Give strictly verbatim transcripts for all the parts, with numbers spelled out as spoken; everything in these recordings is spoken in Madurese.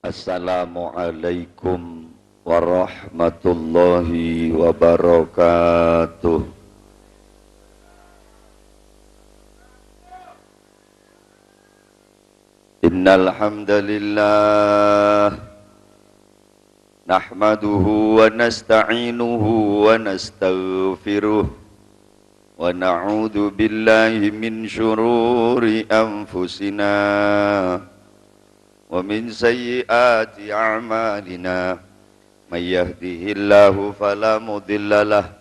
Assalamualaikum warahmatullahi wabarakatuh. Innal hamdalillah, nahmaduhu wa nasta'inuhu wa nastaghfiruh, wa na'udzu billahi min syururi anfusina wa min sayyiati a'malina. May yahdihillahu fala mudhillalah,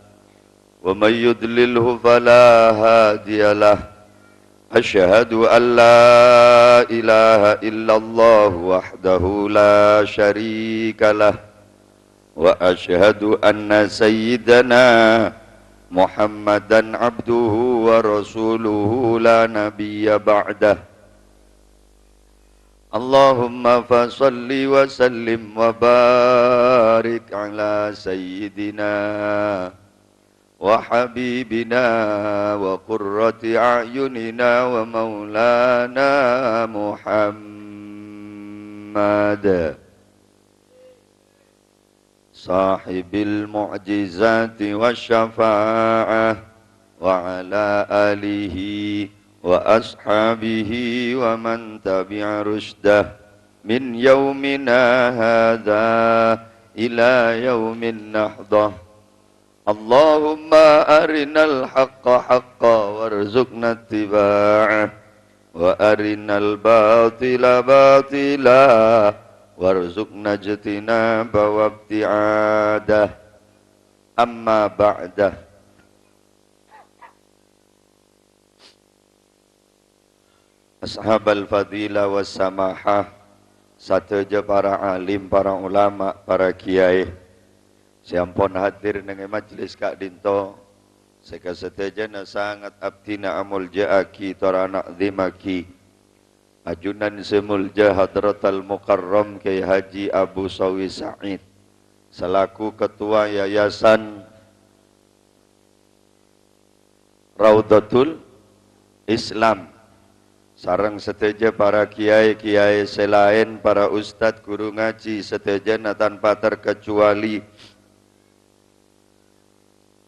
wa may yudlilhu fala hadiyalah. Asyhadu an la ilaha illallah wahdahu la syarikalah, wa asyhadu anna sayyidana Muhammadan abduhu wa rasuluhu la nabiyya ba'dah. Allahumma fa shalli wa sallim wa barik ala sayyidina wa habibina wa qurrati a'yunina wa maulana Muhammad, sahibil mu'jizati wasyafa'ah, wa ala alihi wa ashabihi wa man tabi'a rusydah min yaumina hadza ila yaumin nahdah. Allahumma arinal haqqa haqqa warzuqna ittiba'ah, wa arinal batila batila warzuqna ijtinaba wa ibti'adah. Amma ba'dah. Ashabal fadilah was samahah, sadhâjâ para alim, para ulama, para kiai sè ampon hadir neng è majlis ka'dinto, sè kasadhâjâna sanget abdhina amolja'aghi tor ana'dhimaghi ajunan sè molja Hadratal Mukarram Kiai Haji Abu Sawi Said, selaku Ketua Yayasan Raudhatul Islam, sareng sadhâjâ para kiai-kiai sè laèn, para ustad, guru ngaji sadhâjâna tanpa terkecuali.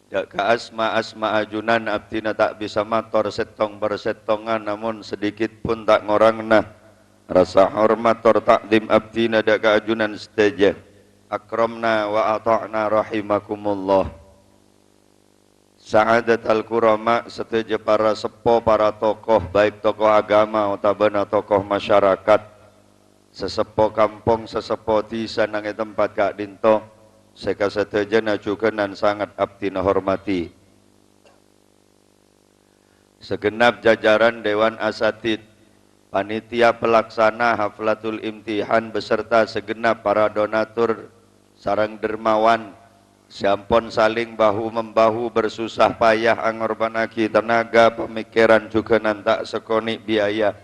Dâ' ka asma-asma ajunan abdhina ta' bisa mator sèttong per sèttongan, namon sedikit pun ta' ngorangna rasa hormat tor ta'dhim abdhina dâ' ka ajunan sadhâjâ. Akramna wa ata'na rahimakumullah. Sa'adatal kurama, sadhâjâ para seppo, para tokoh, baik tokoh agama otabâna tokoh masyarakat, saseppo kampong, saseppo dhisa neng è tempat ka'dinto, sè kasadhâjâna jhughân sanget abdhina hormati. Sagenap jajaran Dewan Asatid, panitia pelaksana Haflatul Imtihan beserta segenap para donatur sareng dermawan sè ampon saling bahu-membahu bersusah payah angorbannaghi tenaga, pamikiran, jhughân ta' sakonè' biaya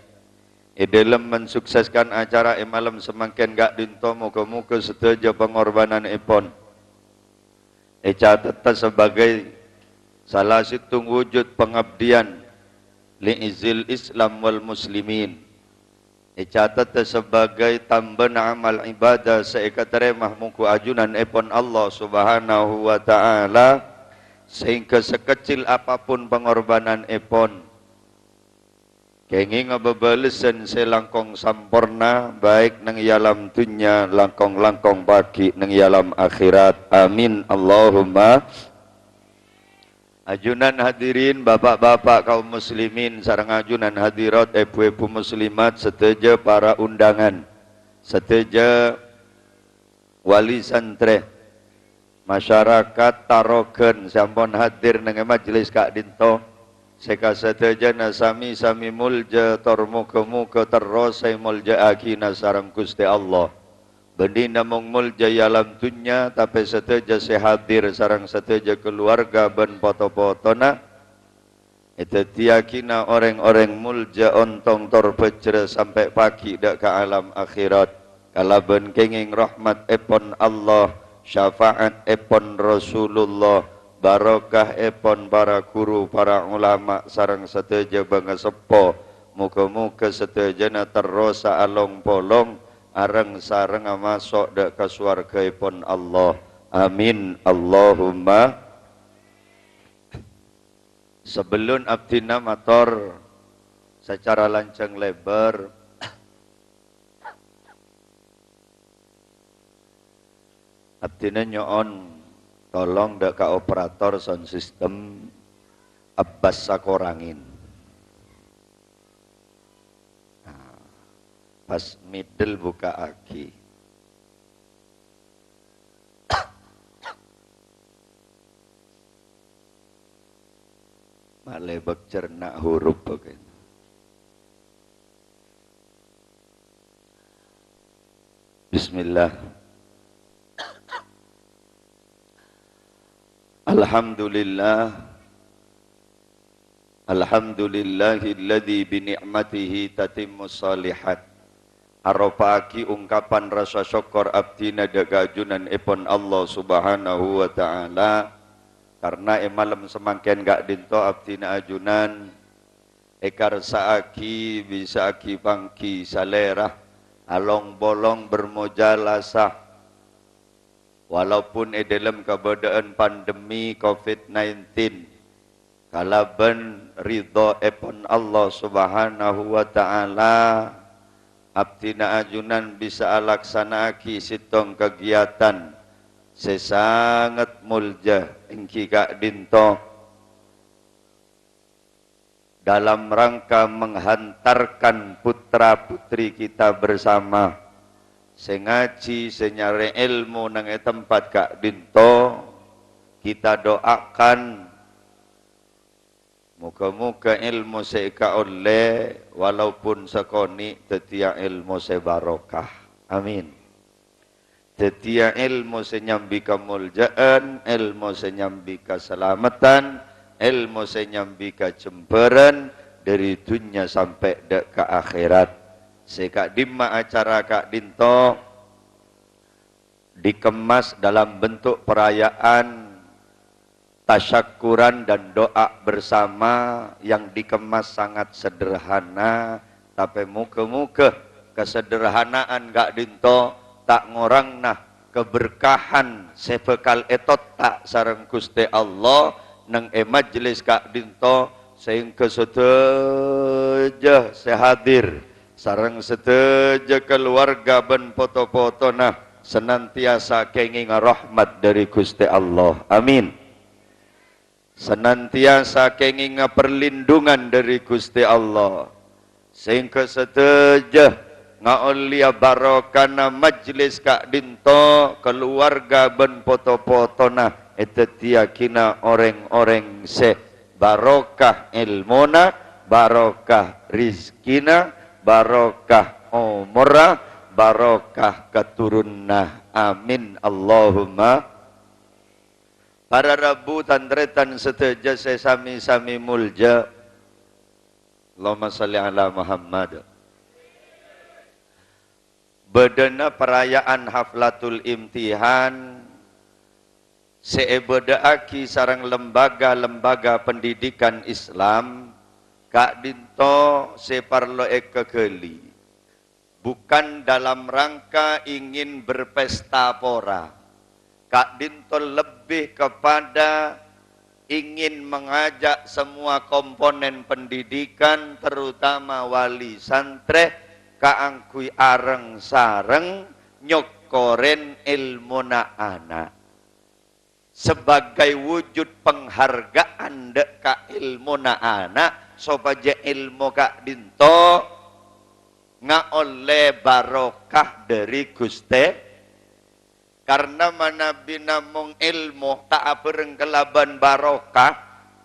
è dhâlem mensukseskan acara è malem samangkèn ka'dinto. Moga-moga sadhâjâ pangorbananèpon ècatet sabagai sala sèttong wujud pangabdiyân li izzil Islam wal muslimin. Ècatet sabagai tambâna amal ibadah sè èkatarèma mongghu ajunanèpon Allah Subhanahu wa Ta'ala, sehingga sekecil apapun pengorbananèpon, kèngènga bâbâlessan sè langkong samporna, baik neng è alam dhunnya, langkong-langkong pagghi' neng è alam akhirat. Amin, Allahumma. Ajunan hadirin, bapak-bapak kaum muslimin, sareng ajunan hadirat, èbhu-èbhu muslimat, sadhâjâ para undangan, sadhâjâ wali santrè, masyarakat Tarogân sè ampon hadir neng è majlis ka'dinto, sè kasadhâjâna sami-sami molja tor moga-moga terros èmolja'aghina sareng Ghustè Allah. Bânnè namong molja è alam dhunnya, tapè sadhâjâ sè hadir sareng sadhâjâ kaluwarga bân poto-potona èdhâddhiyâghina orèng-orèng molja ontong tor bhâjhrâ sampè' pagghi' dâ' ka alam akhirat, kalabân kèngèng rahmatèpon Allah, syafa'atèpon Rasulullah, barokahèpon para ghuru, para ulama, sareng sadhâjâ bângaseppo. Moga-moga sadhâjâna terrosa along-polong areng-sarengnga maso' dha' ka sowargaèpon Allah. Amin, Allahumma. Sabellun abdhina mator sacara lanjhâng lèbâr, abdhina nyo'on tolong dha' ka operator sound system, abbas sakorangèn. Nah, pas middle buka'aghi. Malè bâk cerna' hurup bâgiyân. Bismillah. Alhamdulillah. Alhamdulillahilladzi bi ni'matihi tatimmus shalihat. Aropa'aghi ongkapan rasa sokkor abdhina dha' ka ajunanèpon Allah Subhanahu wa Ta'ala, karna è malem samangkèn ka'dhinto abdhina ajunan èkarsa'aghi, bisa'aghi pangghi salèra, along-polong bermujalasah, walaupun è dhâlem kabâdâ'ân pandemi covid nineteen, kalabân ridhoèpon Allah Subhanahu wa Ta'ala, abdhina ajunan bisa alaksana'aghi sèttong kagiyatan sè sanget molja, èngghi ka'dhinto dalam rangka menghantarkan putra-putri kita bersama sè ngajhi, sè nyarè èlmo neng è tempat ka'dhinto, kita doakan moghâ-moghâ èlmo sè èkaollè, walaupun sakonè', dhâddhiyâ èlmo sè barokah. Amin. Dhâddhiyâ èlmo sè nyambi kamolja'an, èlmo sè nyambi kasalameddhân, èlmo sè nyambi kajembhârân dhâri dhunnya sampè' dha' ka akhèrat. Sè ka'dhimma acara ka'dhinto dikemas dalam bentuk perayaan tasyakkuran dan doa bersama yang dikemas sangat sederhana, tapè moghâ-moghâ kasederhanaan ka'dhinto ta' ngorangana kaberkahan sè bhâkal ètotta' sareng Ghustè Allah neng è majlis ka'dhinto, saèngghâ sadhâjâ sè hadir sareng sadhâjâ kaluwarga bân poto-potona sanantiyasa kèngènga rahmat dhâri Ghustè Allah. Amin. Sanantiyasa kèngènga perlindungan dhâri Ghustè Allah, saèngghâ sadhâjâ ngaollèya barokana majlis ka'dhinto, kaluwarga bân poto-potona èdhâddhiyâghinah orèng-orèng sè barokah èlmona, barokah rizkina, barokah omorra, barokah katurunanna. Amin, Allahumma. Para rabu, tan-tarètan sadhâjâ sè sami-sami molja. Allahumma shalli ala Muhammad. Bâdâna perayaan Haflatul Imtihan sè èbâdâ'aghi sareng lembaga-lembaga pendidikan Islam ka'dhinto sè parlo èkaghâli. Bukan dalam rangka ingin berpesta pora. Ka'dhinto lebih kepada ingin mengajak semua komponen pendidikan, terutama wali santrè, kaangghuy areng-sareng nyokkorè èlmona ana'. Sebagai wujud penghargaan dha' ka èlmona ana', sopajâ èlmo ka'dhinto ngaollè barokah dhâri Ghustè. Karna manabi namong èlmo ta' abhâreng kalabân barokah,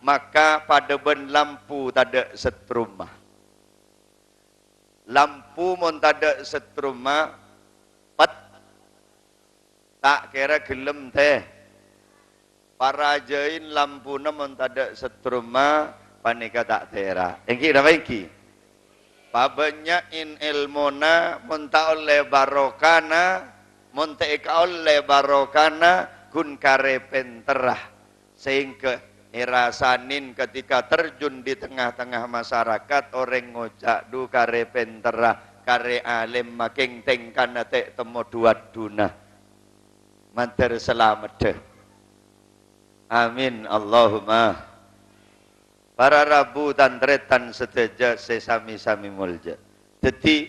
maka padâ bân lampu tadâ' settrumma. Lampu mon tadâ' settrumma, pet. Ta' kèra ghellem, tè. Parajâin lampuna mon tadâ' settrumma, panèka ta' tèra'. Èngghi napa èngghi? Pabânnya'in èlmona, mon ta' ollè barokana, mon ta' èkaollè barokana, ghun karè pènterra. Saèngghâ èrasanin ketika terjun di tengah-tengah masyarakat, orèng ngoca', "Dhu, karè pènterra." Karè alèm makèng tèngkana tè' temmo dhu-adhuna. Mandhâr salameddhâ. Amin, Allahumma. Para rabu tan-tarètan sadhâjâ sè sami-sami molja. Dhâddhi,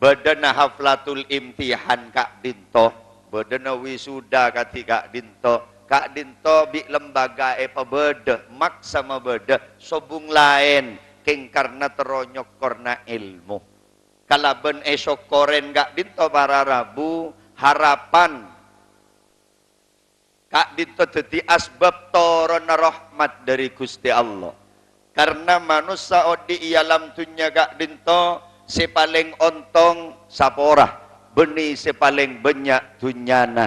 bâdâna haflatul imtihan ka'dinto, bâdâna wisuda kadhi ka'dinto, ka'dinto bi' lembaga èpabâdâ, maksa mabâdâ, sobung laèn, kèng karna terro nyokkorna èlmo. Kalabân èsokkorèn ka'dinto para rabu, harapan ka'dinto dhâddhi asbab toronna rahmat dhâri Ghustè Allah. Karna manossa odi' è alam dhunnya ka'dinto sè palèng ontong sapora, bânnè sè palèng bânnya' dhunnyana,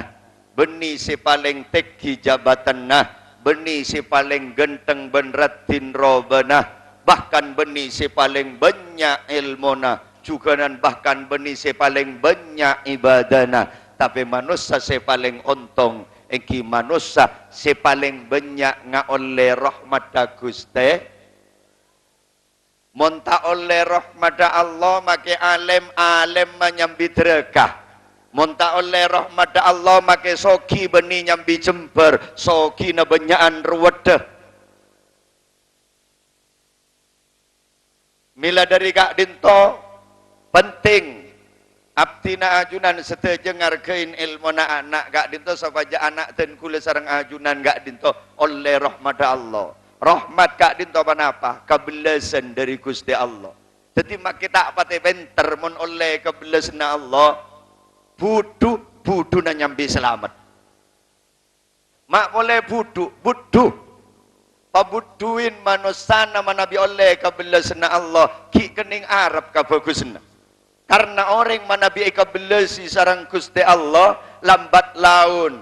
bânnè sè palèng tèngghi jabatanna, bânnè sè palèng ghântheng bân raddhin robâna, bahkan bânnè sè palèng bânnya' èlmona, jhughânan bahkan bânnè sè palèng bânnya' ibadana. Tapè manossa sè palèng ontong èngghi manossa sè palèng bânnya' ngaollè rahmatta Ghustè. Mon ta' ollè rahmatta Allah, makè alèm, alèm manyambi dârâka. Mon ta' ollè rahmatta Allah, makè soghi bânnè nyambi jembhâr, soghina bânnya'an ruwedda. Mèla dhâri ka'dinto penting abdhina ajunan sadhâjâ ngarghâi èlmona ana' ka'dinto sopajâ ana' dân kaulâ sareng ajunan ka'dinto ollè rahmatta Allah. Rahmat ka'dinto ponapa? Kabellasân dhâri Ghustè Allah. Dhâddhi makè ta' patè pènter mon ollè kabellasânna Allah. Budhu, budhuna nyambi salamet. Ma' polè budhu, budhu. Pabudhuin manossana manabi ollè kabellasânna Allah, ghi' kennèng arep kabhâghusânna. Karna orèng manabi èkabellasi sareng Ghustè Allah, lambat laun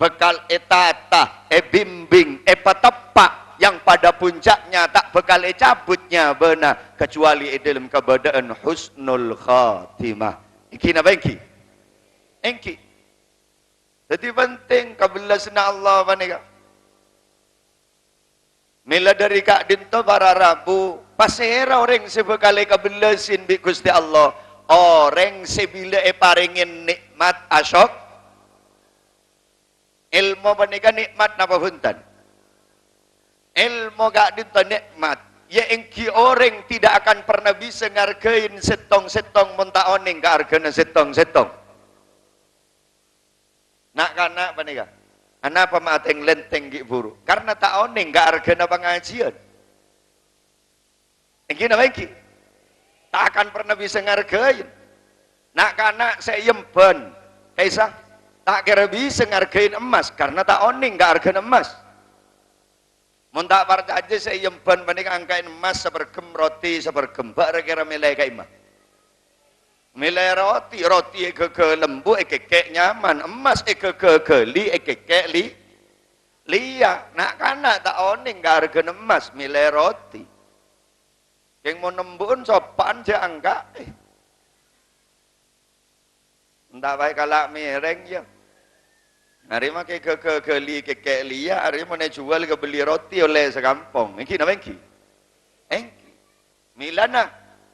bhâkal ètata, èbimbing, èpateppa', yang pada puncaknya ta' bhâkal ècabut nyabâna, kacuali è dhâlem kabâdâ'ân husnul khatimah. Èngghi napa èngghi? Èngghi. Dhâddhi penting kabellasânna Allah panèka. Mèla dhâri ka'dinto para rabu, pasèra orèng sè bhâkal èkabellasin bi' Ghustè Allah? Orèng sè bilâ èparèngè nè'mat asyok-, èlmo panèka nè'mat napa bhunten? Èlmo ka'dinto nè'mat. Yâ èngghi orèng tidak akan pernah bisa ngarghâi sèttong-sèttong mon ta' onèng ka arghâna sèttong-sèttong. Na'-kana' panèka, anapa ma' atèng-lèntèng ghi' buru? Karna ta' onèng ka arghâna pangajiyân. Èngghi napa èngghi? Ta' akan pernah bisa ngarghâi. Na'-kana' sè èyembhân, kaisa, ta' kèra bisa ngarghâi emmas, karna ta' onèng ka arghâna emmas. Mon ta' parcajâ sè èyembhân panèka angka'è emmas saperghem, roti saperghem, bâ' ra-kèra mèlè ka'imma? Mèlè roti, roti èghâghâ lembu, èkèkè' nyaman, emmas èghâghâ ghâli, èkèkè' li-, lèya. Na'-kana' ta' onèng ka arghâna emmas, mèlè roti. Kèng mon embu'en sopa'an jhâ' angka'è. Enta' bhâi kala' mèrèng, yâ. Arè makè ghâghâ ghâli kèkè' lèya, arè mon èjhuwâl kabelli roti ollè sakampong. Èngghi napa èngghi? Èngghi. Mèlana,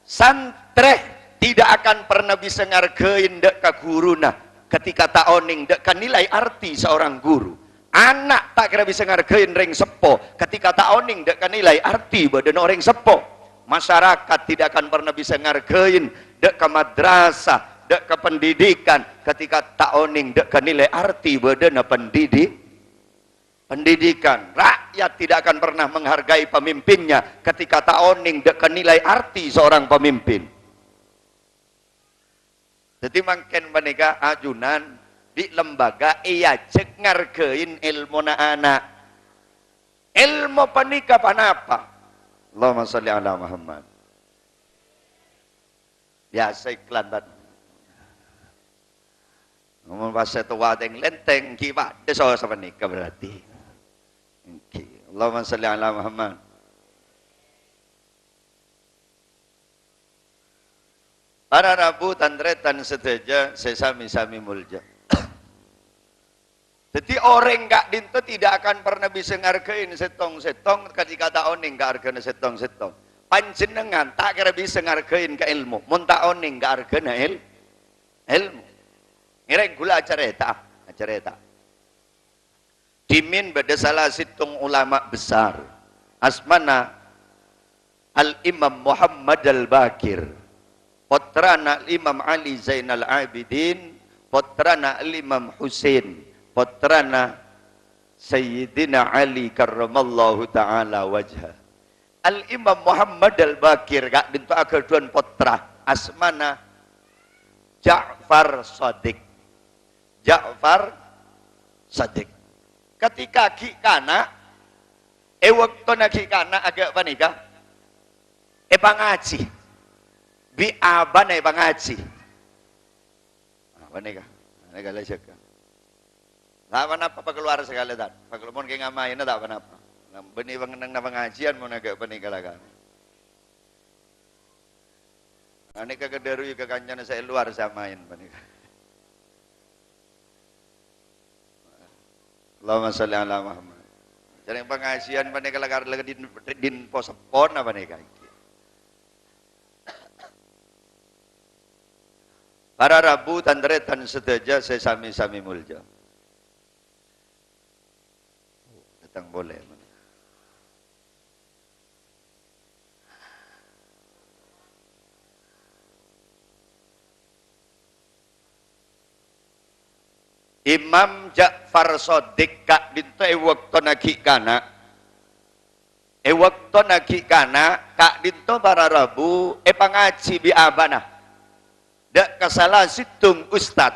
santrè tidak akan pernah bisa ngarghâi dâ' ka ghuruna ketika ta' onèng dâ' ka nilai arti seorang guru. Ana' ta' kèra bisa ngarghâi rèng seppo ketika ta' onèng dâ' ka nilai arti bâdâna orèng seppo. Masyarakat tidak akan pernah bisa ngarghâi dâ' ka madrasah, dâ' ka pendidikan, ketika ta' onèng dâ' ka nilai arti bâdâna pendidi-, pendidikan. Rakyat tidak akan pernah menghargai pemimpinnya ketika ta' onèng dâ' ka nilai arti seorang pemimpin. Dhâddhi mangkèn panèka ajunan bi' lembaga èajhâk ngarghâi èlmona ana'. Èlmo panèka ponapa? Allahumma shalli ala Muhammad. Biyasa iklan, Tan. Ngomong pas sè towa tèng-lèntèng, èngghi padâ so sapanèka berarti. Èngghi. Allahumma shalli ala Muhammad. Para rabu tan-tarètan sadhâjâ sè sami-sami molja. Dhâddhi, orèng ka'dinto tidak akan pernah bisa ngarghâi sèttong-sèttong, kadhi kata onèng ka arghâna sèttong-sèttong. Panjhennengngan ta' kèra bisa ngargain ka èlmo, mon ta' onèng ka arghâna èl-, èlmo. Ngèrèng ghulâ acarèta, acarèta. Dhimèn bâdâ sala sèttong ulama besar, asmana Al-Imam Muhammad Al-Baqir, pottrana Al-Imam Ali Zainal Abidin, pottrana Al-Imam Husain, pottrana Sayyidina Ali karramallahu ta'ala wajha. Al-Imam Muhammad Al-Baqir ka'dinto aghâdhuwân pottra, asmana Ja'far Shadiq. Ja'far Shadiq. Ketika ghi' kana', è bâktona ghi' kana' aghâ' panèka, èpangajhi. Bi' abana èpangajhi. Ah, panèka. Panèka la jâgâ. Ta' ponapa, pakalowar sakalè, Tan. Pakal-, mon kèng amaèna ta' ponapa. Nah, bânnè pangennengnganna pangajiyân mon aghâ' panèka la kana'. Panèka kadarui ka kancana sè è lowar sè amaèn panèka. Allahumma shalli ala Muhammad. Jhâreng pangajiyân panèka la kar-, la din, din po-seppona panèka iki. Para rabu, tan-tarètan sadhâjâ sè sami-sami molja. Dâteng polè. Imam Ja'far Shadiq ka'dinto è bâktona ghi' kana'. È bâktona ghi' kana', ka'dinto para rabu èpangajhi bi' abana. Dâ' ka sala sèttong ustad.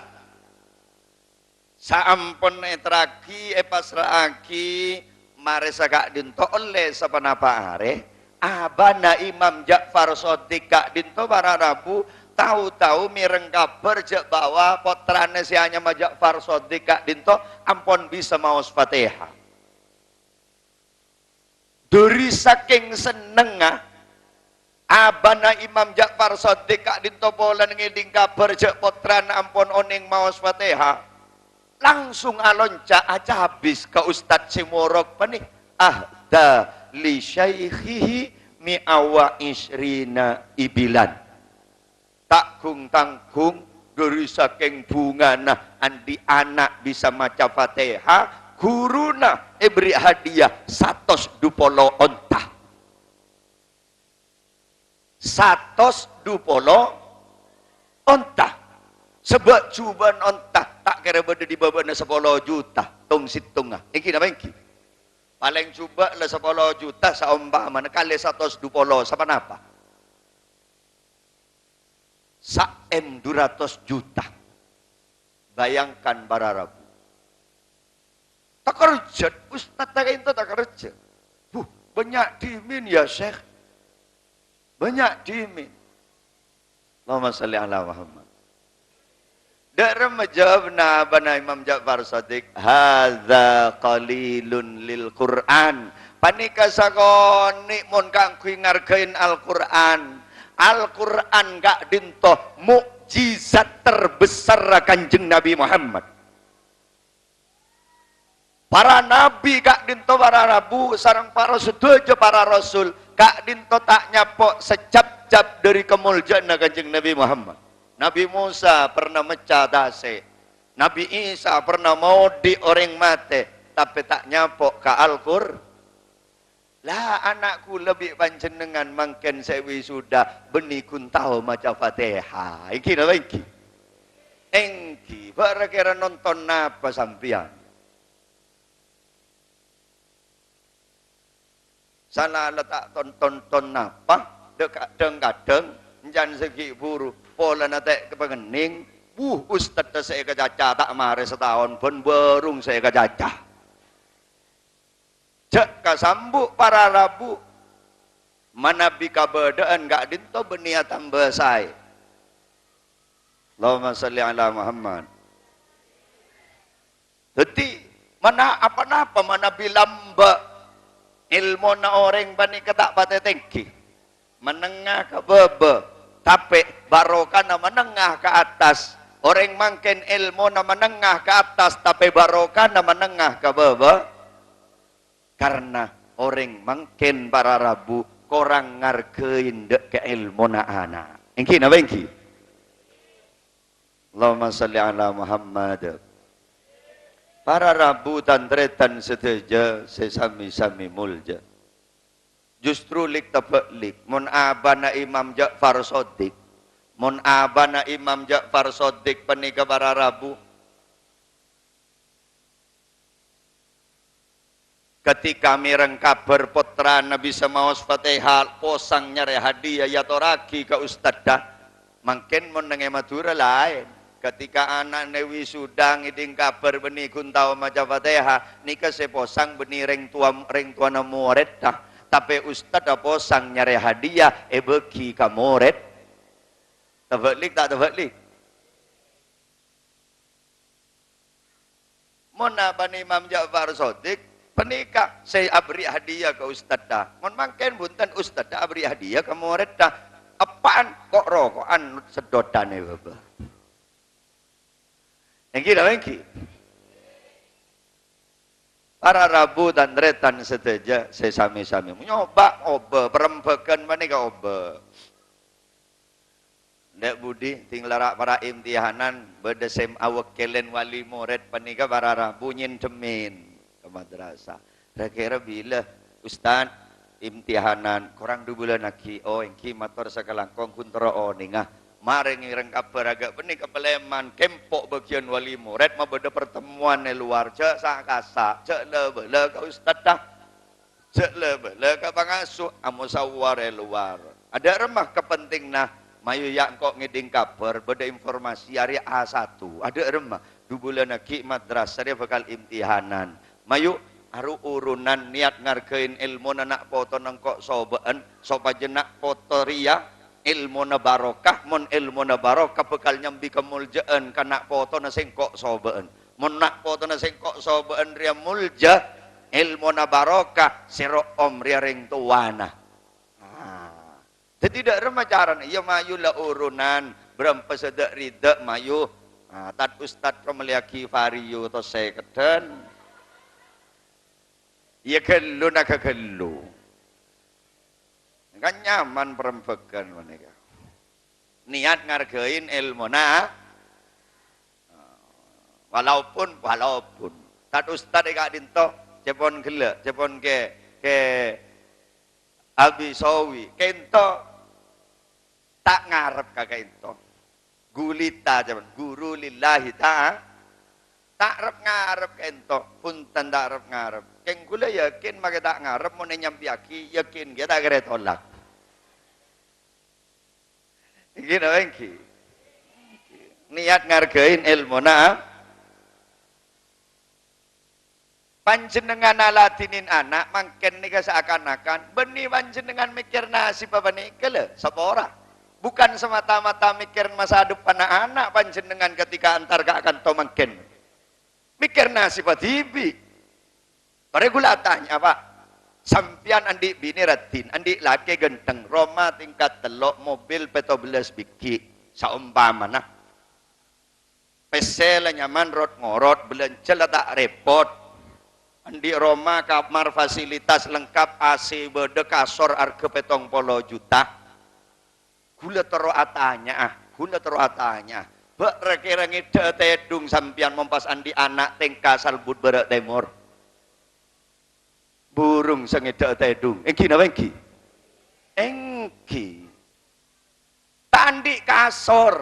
Saampon èterraghi, èpassra'aghi, marè saka'dinto ollè saponapa arè, abana Imam Ja'far Shadiq ka'dinto para rabu, tao-tao mèreng kabhâr jâ' bahwa pottrana sè anyama Ja'far Shadiq ka'dinto ampon bisa maos Fatèha. Dhâri sakèng sennengnga, abana Imam Ja'far Shadiq ka'dinto polana ngèdhing kabhâr jâ' pottrana ampon onèng maos Fatèha, langsung alonca' acabis ka ustad sè morok panè, "Ahda li syaikhihi mi'a wa isyrina ibilan." Ta' gung-tanggung, dhâri sakèng bhungana andi' ana' bisa maca Fatèha, ghuruna èberri' hadiah satos du polo onta. Satos du polo onta. Sabâ' jhubâ'na onta ta' kèra bâdâ è bâbâna sapolo juta, tong-sèttongnga. Èngghi napa èngghi? Palèng jhubâ' la sapolo juta saompamana kalè satos du polo, saponapa? Saèm du ratos juta. Bayangkan para rabu. Takerjhât, ustad ta' ka'dinto takerjhât. Buh, bânnya' dhimèn ya, Syekh. Bânnya' dhimèn. Allahumma shalli ala Muhammad. Dâ' remma jâwâbbhâ abana Imam Ja'far Shadiq, "Hadza qalilun lil Qur'an." Panèka sakonè' mon kaangghuy ngargain Al-Qur'an. Al-Qur'an ka'dinto mukjizat terbesar Kanjeng Nabi Muhammad. Para nabi ka'dinto para rabu sareng para sadhâjâ para rasul ka'dinto ta' nyapo' sacapcap dhâri kamoljâ'ânna Kanjeng Nabi Muhammad. Nabi Musa pernah mecca tasè', Nabi Isa pernah maodi' orèng matè, tapè ta' nyapo' ka Al-Qur-, La, ana' kaulâ bi' panjhennengngan mangkèn sè wisuda, bânnè ghun tao maca Fatèha. Èngghi napa èngghi? Èngghi. Bâ' ra-kèra nonton napa sampèyan? Sala la ta' ton-, tonton napa, dâ-, kadhâng-kadhâng, èncan sè ghi' buru, polana ta' èpangennèng, buh, ustadda sè èkacaca ta' marè sataon, bân bârung sè èkacaca. Jhâ' kasambu' para rabu, manabi kabâdâ'ân ka'dinto bânnè atamba saè. Allahumma shalli ala Muhammad. Dhâddhi, mana-, apa-napa manabi lambâ', èlmona orèng panèka ta' patè tèngghi. Menengah ka bâbâ, tapè barokana menengah ka attas. Orèng mangkèn èlmona menengah ka attas, tapè barokana menengah ka bâbâ. Karna orèng mangkèn para rabu korang ngargai dâ' ka èlmona ana'. Èngghi napa èngghi? Allahumma shalli ala Muhammad. Para rabu tan-tarètan sadhâjâ sè sami-sami molja. Justru lik-tabâlik, mon abana Imam Ja'far Shadiq, mon abana Imam Ja'far Shadiq panèka para rabu, ketika mèreng kabhâr pottrana bisa maos Fatihah, posang nyarè hadiah, èyatorraghi ka ustadda. Mangkèn mon neng è Madhurâ laèn. Ketika ana'na wisuda ngèdhing kabhâr bânnè ghun tao maca Fatihah, nèka sè posang bânnè rèng towa, rèng towana morèdda. Tapè ustadda posang nyarè hadiah èbâghi ka morèd. Tabâlik ta' tabâlik? Mon abana Imam Ja'far Shadiq, panèka sè aberri' hadiah ka ustadda. Mon mangkèn bhunten ustadda aberri' hadiah ka morèdda. Eppa'an ko'-roko'an seddhâna bâbâ. Èngghi napa èngghi? Para rabu tan-tarètan sadhâjâ sè sami-sami nyobâ obâ, parembhâghân panèka obâ. Ndak budi, ting lara para imtihanan, bâdâ sè awèkkèlèn wali morèd panèka para rabu nyèndhemmin ka madrasah. Ra-kèra bilâ, Ustad, imtihanan, korang du bulân aghi'. Oh, èngghi mator sakalangkong ghun terro onènga. Marè ngèrèng kabhâr aghâ' bânnè kapalèman, kempo' bâgiyân wali morèd mabâdâ pertemuan è lowar, jhâ' sa-kasa', jhâ' la-bâlâ ka ustadda. Jhâ' la-bâlâ ka pangasuh, amosawarè lowar. Adâ' remma kapentinganna, mayu ya' engko' ngèdhing kabhâr, bâdâ informasi arè A satu. Adâ' remma, du bulân aghi' madrasah rèya bhâkal imtihanan. Mayu, aru-urunan niyat ngargain èlmona na' potona engko' sobâ'ân, sopajâ na' poto rèya èlmona barokah, mon èlmona barokah bhâkal nyambi kamolja'an ka na' potona sè engko' sobâ'ân. Mon na' potona sè engko' sobâ'ân rèya molja, èlmona barokah, sè ro'om rèya rèng towana. Ah. Dhâddhi dâ' remma carana, iyâ mayu la urunan, bârâmpa sè dâ' rèdhâ mayu. Ah, tad-ustad romellèyaghi vario tos sèkeddhân. Iyâ ghâllu na ghâgâllu. Kan nyaman parembhâghân panèka. Niyat ngargain èlmona. Walaupun, walaupun. Tad-ustad è ka'dinto, cè' pon ghellâ', cè' pon kè, kè Abi Sawi. Kènto ta' ngarep ka kènto. Gulita, cè' pon, guru lillahi ta-, ta' rep-ngarep kènto. Bhunten ta' rep-ngarep. Kèng ghulâ yakin makè ta' ngarep, mon ènyampèyaghi, yakin ghâ ta' kèra ètolak. Èngghi napa èngghi? Niyat ngargain èlmona. Panjhennengngan aladhinin ana' mangkèn nèka saakan-akan bânnè panjhennengngan mèkkèr nasibbhâ panèka, lho, sapa ora? Bukan semata-mata mèkkèr masa depanna ana' panjhennengngan ketika entar ka kanto mangkèn. Mèkkèr nasibbhâ dhibi'. Torè ghulâ atanya, Pak. Sampèyan andi' binè raddhin, andi' lakè ghântheng, roma tingkat tello', mobil pètto bellâs bigghi', saompamana. Pèssè la nyaman rot-ngorot, bâlânjhâ la ta' rèpot. Andi' roma, kamar, fasilitas lengkap, A C bâdâ, kasor arghâ pèttong polo juta. Ghulâ terro atanya'a, ghulâ terro atanya'a. Bâ' ra-kèra ngèdhâ'â tèdung sampèyan mon pas andi' ana' tèngka salbut bârâ' tèmor? Burung sè ngèdhâ'â tèdung. Èngghi napa èngghi? Èngghi. Ta' andi' kasor.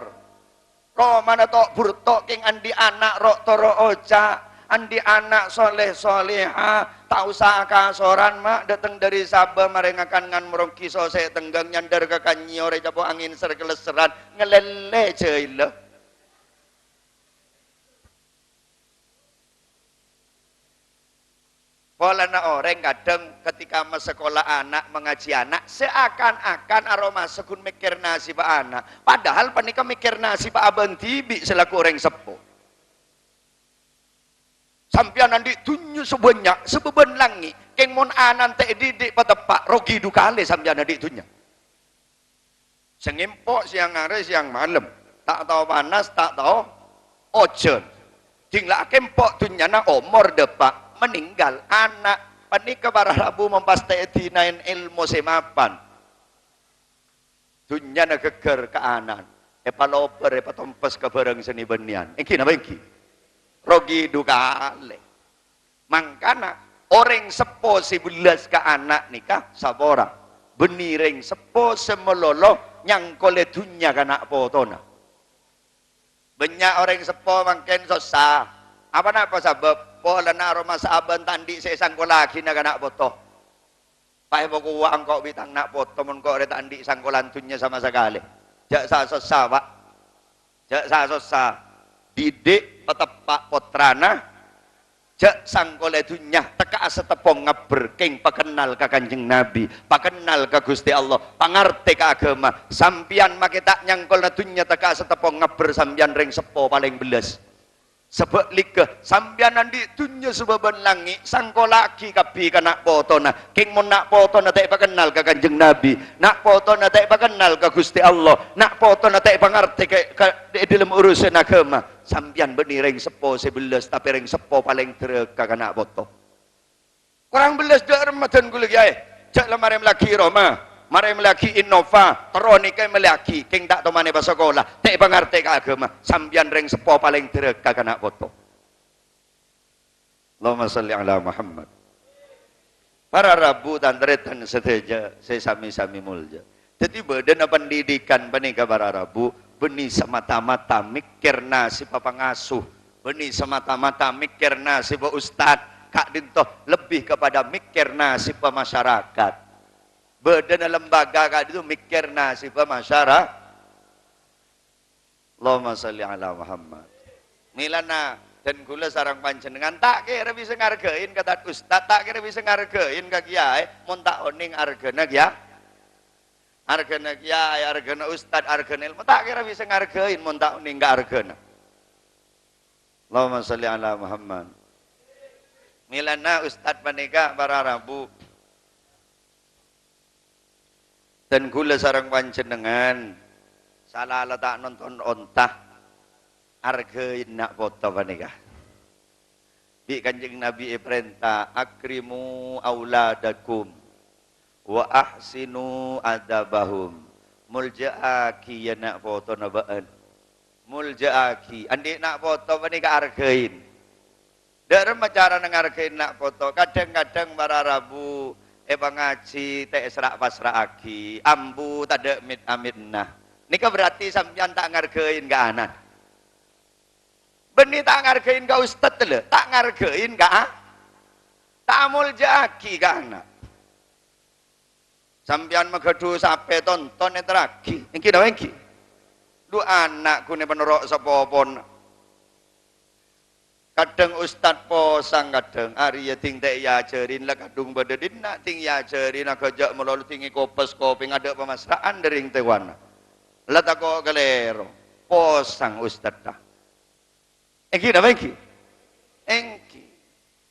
Romana to'-burto' kèng andi' ana' ro'-toro' oca', andi' ana' soleh-soleha, ta' osa akasoran, ma', dâteng dâri Sabah marè ngakan ngan moronggi sosè tenggang nyandhâr ka Kannyè orè capo' angèn ser-kalesseran, ngalèllè jhâilâ. Polana orèng kadhâng ketika masakola ana', mangaji ana', seakan-akan aromasa ghun mèkkèr nasibbhâ ana', padahal panèka mèkkèr nasibbhâ abâ'na dhibi' selaku orèng seppo. Sampèyan andi' dhunnya sabânnya', sabâbân langngè', kèng mon ana'na ta' èdidik pateppa', rogi du kalè sampèyan andi' dhunnya. Sè ngèmpo' sèyang arè sèyang malem, ta' tao panas, ta' tao ojhân. Dhing la akèmpo' dhunnyana, omor dâpa', meninggal, ana' Panèka para rabu mon pas ta' èdinaè èlmo sè mapan. Dhunnyana ghâggâr ka ana'na, èpalobâr, èpatompes ka bhârâng sè nè-bânnèyan. Èngghi napa èngghi? Rogi du kalè. Mangkana, orèng seppo sè bellas ka ana' nèka saporana. Bânnè rèng seppo sè malolo nyangkolè dhunnya ka na' potona. Bânnya' orèng seppo mangkèn sossa. Apa napa sabâb? Polana aromasa abâ' ta' andi' sè èsangkollaghina ka na' poto. Paèpokowa engko' bi' tang na' poto mon ko' rè ta' andi' sangkolan dhunnya sama sakalè. Jhâ' sa-sossa, Pa'. Jhâ' sa-sossa. Didik pateppa' pottrana. Jhâ' sangkolè dhunnya, tekka'a sè teppo ngabbher, kèng pakennal ka Kanjeng Nabi, pakennal ka Ghustè Allah, pangartè ka aghâma. Sampèyan makè ta' nyangkola dhunnya tekka'a sè teppo ngabbher, sampèyan rèng seppo palèng bellas. Sabâ' lèghâ, sampèyan andi' dhunnya sabâbân langngè', sangkollaghi kabbhi ka na' potona. Kèng mon na' potona ta' èpakennal ka Kanjeng Nabi, na' potona ta' èpakennal ka Ghustè Allah, na' potona ta' èpangartè ka, ka, è dhâlem urusan aghâma, sampèyan bânnè rèng seppo sè bellas, tapè rèng seppo palèng dhârâka ka na' poto. Korang bellas dâ' remma dân ghulâ kèyaè. Jhâ' la marè mellèaghi Roma, marè mellèaghi Innova, terro nèka mellèaghi, kèng ta' tomanè pasakola, ta' èpangartè ka aghâma, sampèyan rèng seppo palèng dhârâka ka na' poto. Allahumma shalli ala Muhammad. Para rabu, tan-tarètan sadhâjâ sè sami-sami molja. Dhâddhi bâdâna pendidikan panèka para rabu, bânnè samata-mata mèkkèr nasibhâ pangasuh, bânnè samata-mata mèkkèr nasibhâ ustad, ka'dinto lebbi kepada mèkkèr nasibhâ masyarakat. Bâdâna lembaga ka'dinto mèkkèr nasibhâ masyara-, Allahumma shalli ala Muhammad. Mèlana dân ghulâ sareng panjhennengngan ta' kèra bisa ngargain ka tad ustad, ta' kèra bisa ngargain ka kèyaè, mon ta' onèng arghâna kèya-, arghâna kèyaè, arghâna ustad, arghâna èlmo, ta' kèra bisa ngargain mon ta' onèng ka arghâna. Allahumma shalli ala Muhammad. Mèlana ustad panèka para rabu. Dân ghulâ sareng panjhennengngan, sala la ta' nonton onta, arghâi na' poto panèka. Bi' Kanjeng Nabi èparènta, "Akrimu auladakum wa ahsinu adabahum." Molja'aghi, ya, na' potona bâ'ân. Molja'aghi. Andi' na' poto panèka arghâi. Dâ' remma carana ngargain na' poto? Kadhâng-kadhâng para rabu èpangajhi ta' èsra'-pasra'aghi, ambu tadâ' mit-amitna. Nèka berarti sampèyan ta' ngargain ka ana'. Bânnè ta' ngargain ka ustad, lho, ta' ngargain ka a-, ta' amolja'aghi ka ana'. Sampèyan maghâdhu sapè, tonton ènterraghi. Èngghi napa èngghi? Dhu ana' ghun èpanoro' sapopona. Kadhâng ustad posang, kadhâng arèya dhing ta' èajhârin, la kadhung bâdâ dinna' dhing èajhârin, aghâjâ' malolo dhing èkopes kopèng, adâ' pamasra'an dâri rèng towana. La tako' kalèro, posang ustadda. Èngghi napa èngghi? Èngghi.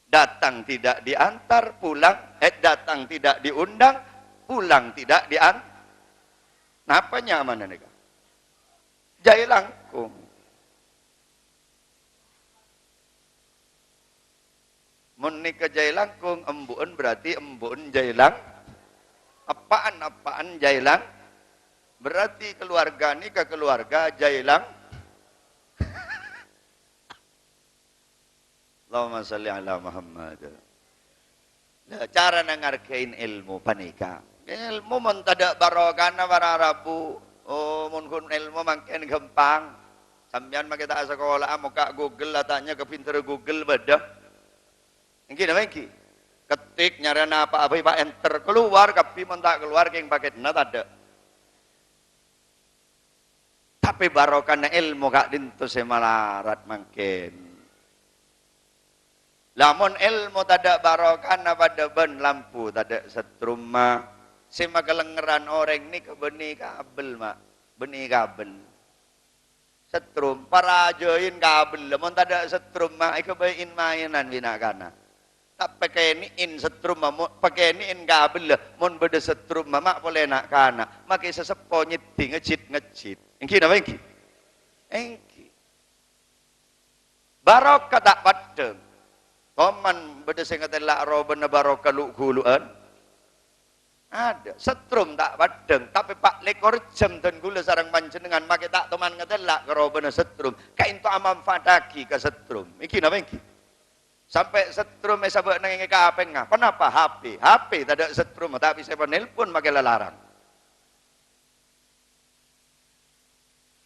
Datang tidak diantar, pulang, eh, datang tidak diundang, pulang tidak dian-, napa nyamana nèka? Jhâi langkong. Mon nèka jhâi langkong, embu'en berarti embu'en jhâi lang-, eppa'en, eppa'en jhâi lang-, berarti keluarga nèka keluarga jhâi lang-, Allahumma shalli ala Muhammad. Lah, carana ngargain èlmo panèka. Èlmo mon tadâ' barokana para rabu. Oh, mon ghun èlmo mangkèn ghâmpang. Sampèyan makè ta' asakola'a, mokka' Google, atanya ka pinterra Google bâdâ. Èngghi napa èngghi? Ketik, nyarèna apa-apa, èpa-enter, kalowar kabbhi, mon ta' kalowar kèng pakèdna tadâ'. Tapè barokana èlmo ka'dinto sè malarat mangkèn. Lamon èlmo tadâ' barokana padâ bân lampu tadâ' settrumma, sè makalengngerran orèng nèka bânnè kabel, ma', bânnè kabel. Setrum, parajâin kabel, mon tadâ' settrumma, èghâbây in-maènan bi' na'-kana'. Ta' pakènè'èn settrumma, mo-, pakènè'èn kabel, mon bâdâ settrumma, ma' polè na'-kana', makè sè seppo nyeddhi ngejjit-ngejjit. Èngghi napa èngghi? Èngghi. Barokah ta' peddhâng. Toman Sè ngatèla' robâna barokah lu'-ghulu'ân? Adâ'. Setrum ta' peddhâng, tapè pa' lèkor jam dân kaulâ sareng panjhennengngan makè ta' toman ngatèla' ka robâna setrum. Ka'ènto amanfaataghi ka setrum. Ènggi napa ènggi? Sampè' setrum èsabâ' neng è kapèngnga. Ponapa? H P. H P tadâ' setrum, tapè sè panelpon makè lalarang.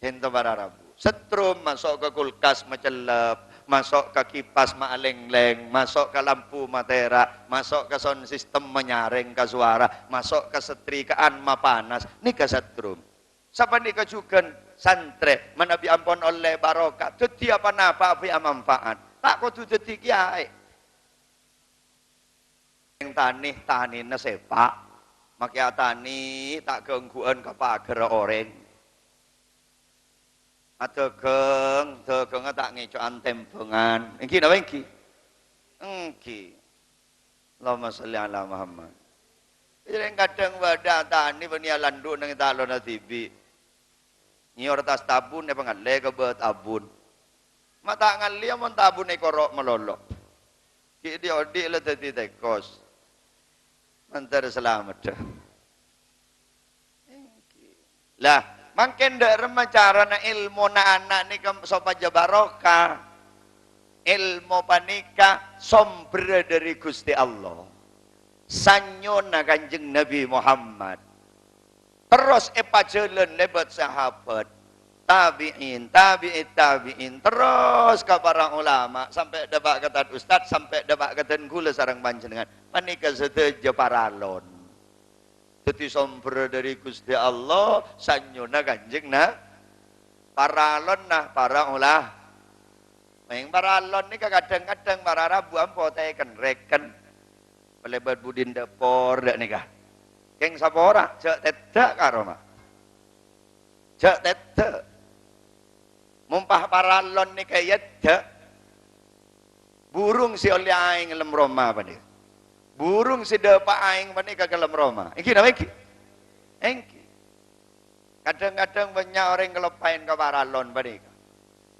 Ka'ènto para rabu. Setrum maso' ka kulkas macellep, maso' ka kipas maalènglèng, maso' ka lampu matèra', maso' ka sound system manyarèng ka sowara, maso' ka setrika'an mapanas, nèka setrum. Sapanèka jhughân santrè, manabi ampon ollè barokah, dhâddhiyâ pa-napa bhâi amanfaat. Ta' kodhu dhâddhi kèyaè. Orèng tanè, tanèna sèpa'. Makè atanè ta' ghângguwân ka paghârra orèng. Adhâghâng, dhâghângnga ta' ngèco'an tèmbhângan. Ènggi napa ènggi? Ènggi. Allahumma sholli ala Muhammad. Orèng kadhâng bâdâ atanè bânnèya landhu' neng è talona dhibi'. Nyèyor tas tabun èpangallè ka bâ' tabun. Ma' ta' ngallèya mon tabun èkoro' malolo. Ghi' dhi'-odhi' la dhâddhi tèkos. Mandhâr salameddhâ. Lah, mangkèn dâ' remma carana èlmona ana' nèka sopajâ barokah? Èlmo panèka somberra dâri Ghustè Allah. Sanyona Kanjeng Nabi Muhammad. Terros èpajhâlân lèbât sahabat, tabi'in, tabi'it tabi'in, terros ka para ulama, sampè' dâpa' ka tad-ustad, sampè' dâpa' ka dân kaulâ sareng panjhennengngan. Panèka sadhâjâ paralon. Dhâddhi somberra dâri Ghustè Allah, sanyona Kanjeng Na-, paralonna para ula-, mèng paralon nèka kadhâng-kadhâng para rabu ampo tèken-rèken. Palèbât budina dâpor dâ' nèka. Kèng sapora, jhâ' tèdâ' karo, ma'. Jhâ' tèdâ'. Mon pas paralon nèka èyèdâ', burung sè ollè aèng è lem roma panèka. Burung sè dâpa' aèng panèka ka lem roma. Ènggi napa ènggi? Ènggi. Kadhâng-kadhâng bânnya' orèng kaloppaèn ka paralon panèka.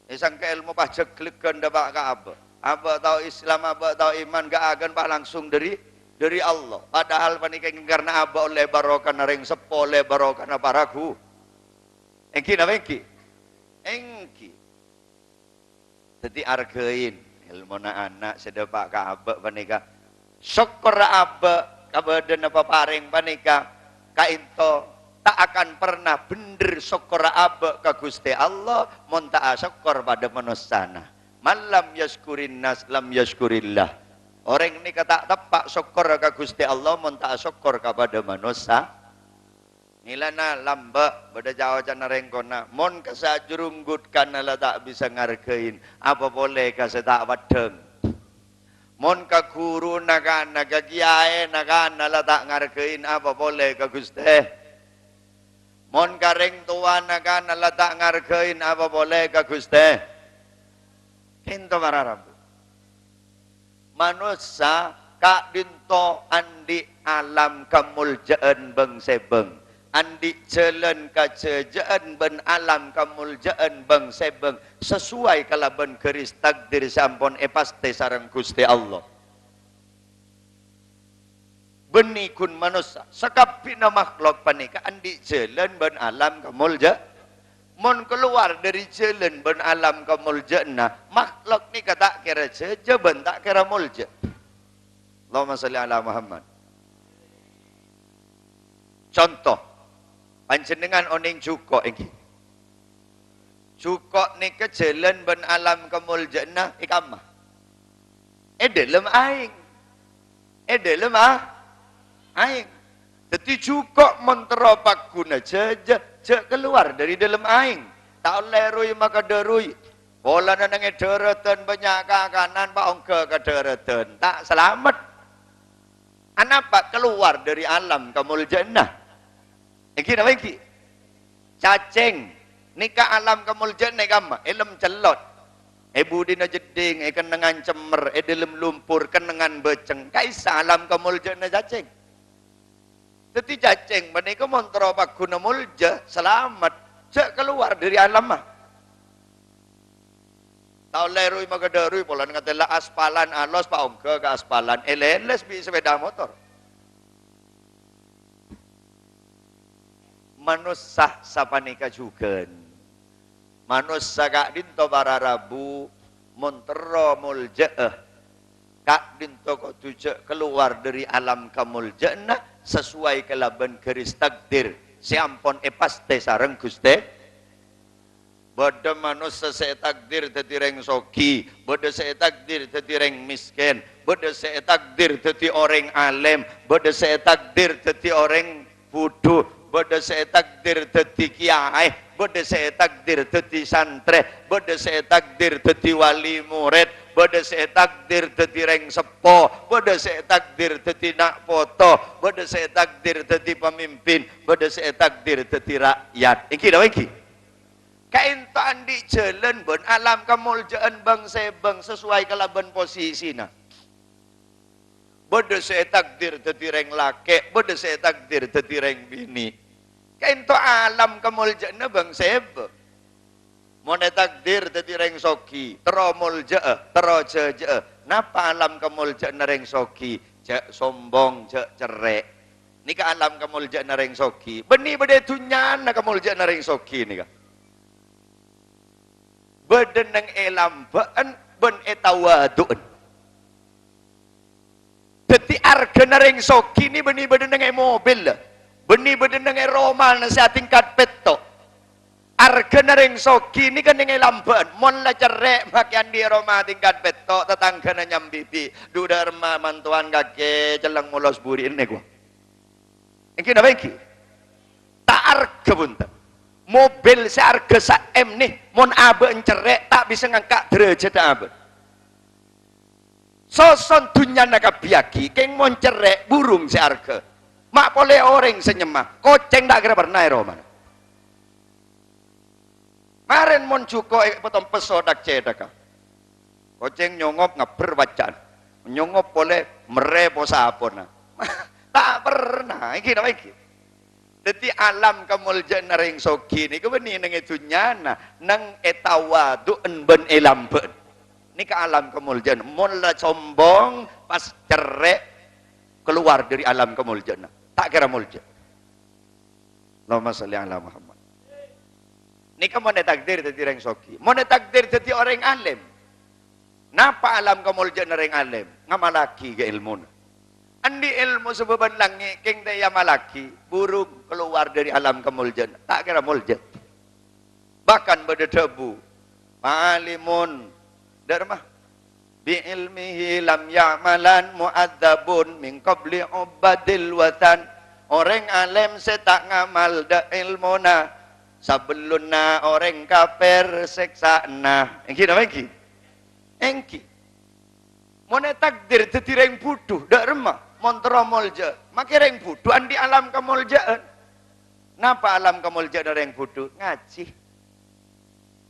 È sangka èlmo pas jhâgleghân dâpa' ka abâ'. Abâ' tao Islam, abâ' tao iman, ghâ'aghân pas langsung dâri, dâri Allah. Padahal panèka karna abâ' ollè barokana rèng seppo, ollè barokana para ghu-, ènggi napa ènggi? Ènggi. Dhâddhi arghâi èlmona ana' sè dâpa' ka abâ' panèka. Sokkorra abâ' kabâdâna paparèng panèka ka'ènto ta' akan perna bhendher sokkorra abâ' ka Ghustè Allah mon ta' asokkor padâ manossana. "Man lam yasykurin nas lam yasykurillah." Orèng nèka ta' teppa' sokkorra ka Ghustè Allah mon ta' asokkor ka padâ manossa. Ngèlana lambâ' bâdâ ca-ocana rèng kona, "Mon ka sajrunggut kana la ta' bisa ngarghâi, apa polè ka sè ta' peddhâng? Mon ka ghuruna kana, ka kèyaèna kana la ta' ngarghâi, apa polè ka Ghustè? Mon ka rèng towana kana la ta' ngarghâi, apa polè ka Ghustè?" Ka'ènto para rabu. Manossa ka'dinto andi' alam kamolja'an bâng-sèbâng, andi' jhâlân kajhâjâ'ân bân alam kamolja'an bâng-sèbâng sasoway kalabân ghâris takdir sè ampon èpastè sareng Ghustè Allah. Bânnè ghun manossa, sakabbhiyânna makhlok panèka andi' jhâlân bân alam kamolja-, mon kalowar dâri jhâlân bân alam kamolja'anna, makhlok nèka ta' kèra jhâjâ bân ta' kèra molja. Allahumma shalli ala Muhammad. Conto, panjhennengngan onèng jhuko' ènggi. Jhuko' nèka jhâlân bân alam kamolja'anna è kamma? È dhâlem aèng. È dhâlem a-, aèng. Dhâddhi jhuko' mon terro pagghuna jhâjâ, jhâ' kalowar dâri dhâlem aèng. Ta' ollè roy makadhâ roy. Polana neng è dhârâdhân bânnya' kakanan, pa' ongghâ ka dhârâdhân. Ta' salamet. Anapa? Kalowar dâri alam kamolja'anna. Ènggi napa ènggi? Cacèng. Nèka alam kamolja'anna è kamma? È lem cellot. È budina jeddhing, è kennengngan cemmer, è dhâlem lumpur, kennengngan bâceng. Ka'issa alam kamolja'anna cacèng. Dhâddhi cacèng panèka mon terro pagghuna molja, salamet, jhâ' kalowar dâri alamma. Ta' ollè ruy makadhâruy, polana ngatèla aspalan alos, pa' ongghâ ka aspalan, èlèlès bi' sepèda motor. Manossa sapanèka jhughân. Manossa ka'dinto para rabu, mon terro moljâ'â, ka'dinto kodhu jhâ' kalowar dhâri alam kamoljâ'ânna, sesuai kalabân garis takdir sè ampon èpastè sareng Ghustè. Bâdâ manossa sè ètakdir dhâddhi rèng soghi, bâdâ sè ètakdir dhâddhi rèng mèskèn, bâdâ sè ètakdir dhâddhi orèng alèm, bâdâ sè ètakdir dhâddhi orèng budhu, bâdâ sè ètakdir dhâddhi kèyaè, bâdâ sè ètakdir dhâddhi santrè, bâdâ sè ètakdir dhâddhi wali morèd, bâdâ sè ètakdir dhâddhi rèng seppo, bâdâ sè ètakdir dhâddhi na' poto, bâdâ sè ètakdir dhâddhi pamimpin, bâdâ sè ètakdir dhâddhi ra'yat. Èngghi napa èngghi? Ka'dinto andi' jhâlân bân alam kamoljâ'ân bâng-sèbâng sesuai kalabân posisina. Bâdâ sè ètakdir dhâddhi rèng lakè', bâdâ sè ètakdir dhâddhi rèng binè'. Ka'dinto alam kamoljâ'ânna bâng-sèbâng. Mon ètakdir dhâddhi rèng soghi, terro moljâ'â, terro jhâjâ'â. Napa alam kamoljâ'ânna rèng soghi? Jhâ' sombong, jhâ' cerrè'. Nèka alam kamoljâ'ânna rèng soghi. Bânnè bâdâ è dhunnyana kamoljâ'ânna rèng soghi nèka. Bâdâ neng è lambâ'ân bân è tawadhu'ân. Dhâddhi arghâna rèng soghi nè bânnè bâdâ neng è mobil, bânnè bâdâ neng è romana sè atingkat pètto'. Arghâna rèng soghi nèka neng è lambâ'ân. Mon la cerrè' makè andi' roma tingkat pètto', tatangghâna nyambibi. Dhu dâ' remma mantowan kakè celleng molos buri'na, ghu. Èngghi napa èngghi? Ta' arghâ, bhunten. Mobil sè arghâ sa-M nè, mon abâ'na cerrè', ta' bisa ngangka' dârâjhâddhâ abâ'na. Soson dhunnyana kabbhiyâghi, kèng mon cerrè', burung sè arghâ. Ma' polè orèng sè nyemma, kocèng ta' kèra pernah è romana. Marèn mon jhuko' èpatompes sodak cèthagghâ. Kocèng nyongop ngabbher pacca'n. Nyongop polè merrè po-sapona. Ta' pernah, èngghi napa èngghi? Dhâddhi alam kamoljâ'ânna rèng soghi nèka bânnè neng è dhunnyana, neng è tawadhu'ân bân è lambâ'ân. Nèka alam kamoljâ'ân. Mon la sombong, pas cerrè', kalowar dâri alam kamoljâ'ânna. Ta' kèra moljâ. Allahumma shalli ala Muhammad. Nèka mon ètakdir dhâddhi rèng soghi. Mon ètakdir dhâddhi orèng alèm. Napa alam kamoljâ'ânna rèng alèm? Ngamallaghi ka èlmona. Andi' èlmo sabâbân langngè' kèng ta' èamallaghi, burung kalowar dâri alam kamoljâ'ânna. Ta' kèra moljâ. Bahkan bâdâ dhâbu, "Alimun," dâ' remma, "bi ilmihi lam ya'malan mu'adzabun min qabli ubadil wathan." Orèng alèm sè ta' ngamal dâ' èlmona, sabellunna orèng kafir sèksa'na. Èngghi napa èngghi? Èngghi. Mon ètakdir dhâddhi rèng budhu, dâ' remma, mon terro moljâ, makè rèng budhu andi' alam kamoljâ'ân. Napa alam kamoljâ'ânna rèng budhu? Ngajhi.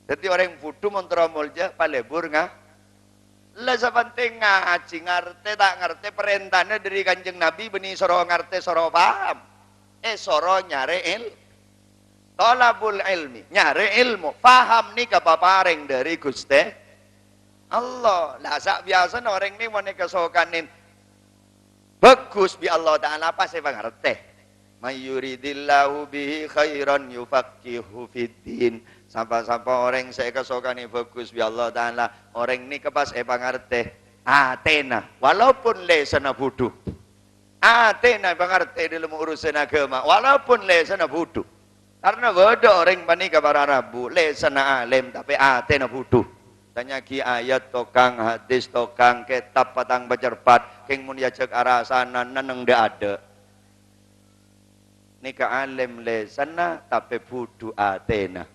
Dhâddhi orèng budhu mon terro moljâ, palebur nga-, la sapentèng ngajhi, ngartè ta' ngartè, parèntana dâri Kanjeng Nabi bânnè soro ngartè, soro paham. Èsoro nyarè èl-, thalabul ilmi, nyarè èlmo, paham nèka paparèng dâri Ghustè Allah. La, sa-, biyasana orèng nè mon èkasokanè bhâghus bi' Allah Ta'ala, pas èpangartè. "May yuridillahu bihi khairan yufaqqihhu fiddin." Sapa-sapa orèng sè èkasokanè bhâghus bi' Allah Ta'ala, orèng nèka pas èpangartè atèna, walaupun lèsanna budhu. Atèna èpangartè dâlem urusan aghâma, walaupun lèsanna budhu. Karna bâdâ orèng panèka para rabu, lèsanna alèm, tapè atèna budhu. Tanya'aghi ayat tokang, hadis tokang, kètab patang pacerpat, kèng mon èajhâk arasanan neng dâ'-adâ'. Nèka alèm lèsanna, tapè budhu atèna.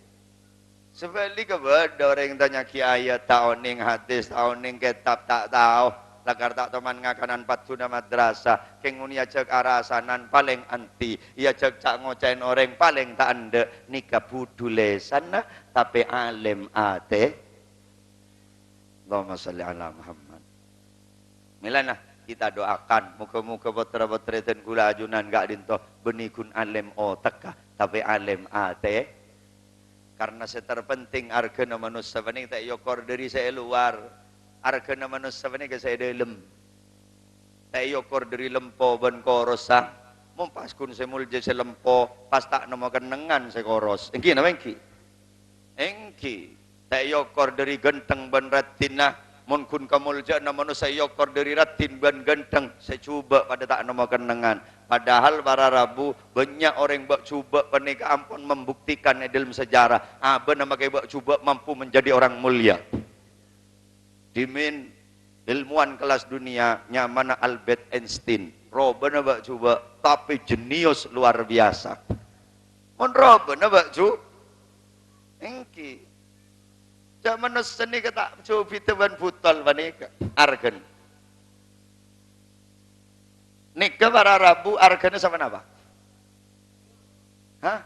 Sabhâligghâ bâdâ orèng tanya'aghi ayat ta' onèng, hadis ta' onèng, kètab ta' tao, lakar ta' toman ngakanan padduna madrasah, kèng mon èajhâk arasanan palèng anti, èajhâk ca'-ngoca'èn orèng palèng ta' endâ', nèka budhu lèsanna, tapè alèm atè. Allahumma shalli ala Muhammad. Mèlana kita doakan, moghâ-moghâ pottra-pottrèdhân kaulâ ajunan ka'dinto bânnè ghun alèm otekka, tapè alèm atè. Karna sè terpenting arghâna manossa panèka ta' èokor dhâri sè è lowar. Arghâna manossa panèka sè è dhâlem. Ta' èokor dhâri lempo bân korossa. Mon pas ghun sè molja sè lempo, pas ta' nemmo kennengngan sè koros. Èngghi napa èngghi? Èngghi. Ta' èokor dhâri ghântheng bân raddhinna. Mon ghun kamoljâ'ânna manossa èokor dhâri raddhin bân ghântheng, sè jhubâ' padâ ta' nemmo kennengngan. Padahal para rabu, bânnya' orèng bâ' jhubâ' panèka ampon membuktikan è dhâlem sejarah, abâ'na makè bâ' jhubâ' mampu menjadi orang mulia. Dhimèn ilmuwan kelas dunia nyamana Albert Einstein. Robâna bâ' jhubâ', tapè jenius luar biasa. Mon robâna bâ' jhu-, èngghi. Jhâ' manossa nèka ta' jhâu bhidhâ bân butol panèka. Arghâna. Nèka para rabu arghâna saponapa? Hah?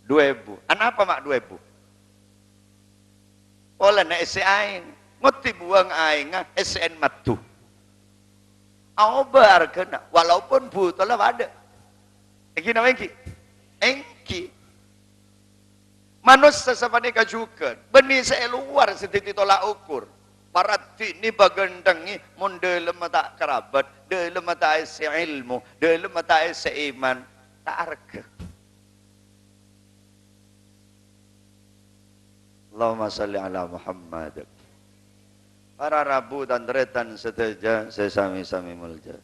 Du èbu. Anapa ma' du èbu? Polana èssè aèng. Ngoddhi buwâng aèngnga èssè'èn maddu. Aobâ arghâna, walaupun butolla padâ. Èngghi napa èngghi? Èngghi. Manossa sapanèka jhughân, bânnè sè è lowar sè dhâddhi tolak ukur. Paraddhinnè, paghânthengngè, mon dhâlemma ta' karabat, dhâlemma ta' èssè èlmo, dhâlemma ta' èssè iman, ta' arghâ. Allahumma shalli ala Muhammad. Para rabu tan-tarètan sadhâjâ sè sami-sami molja.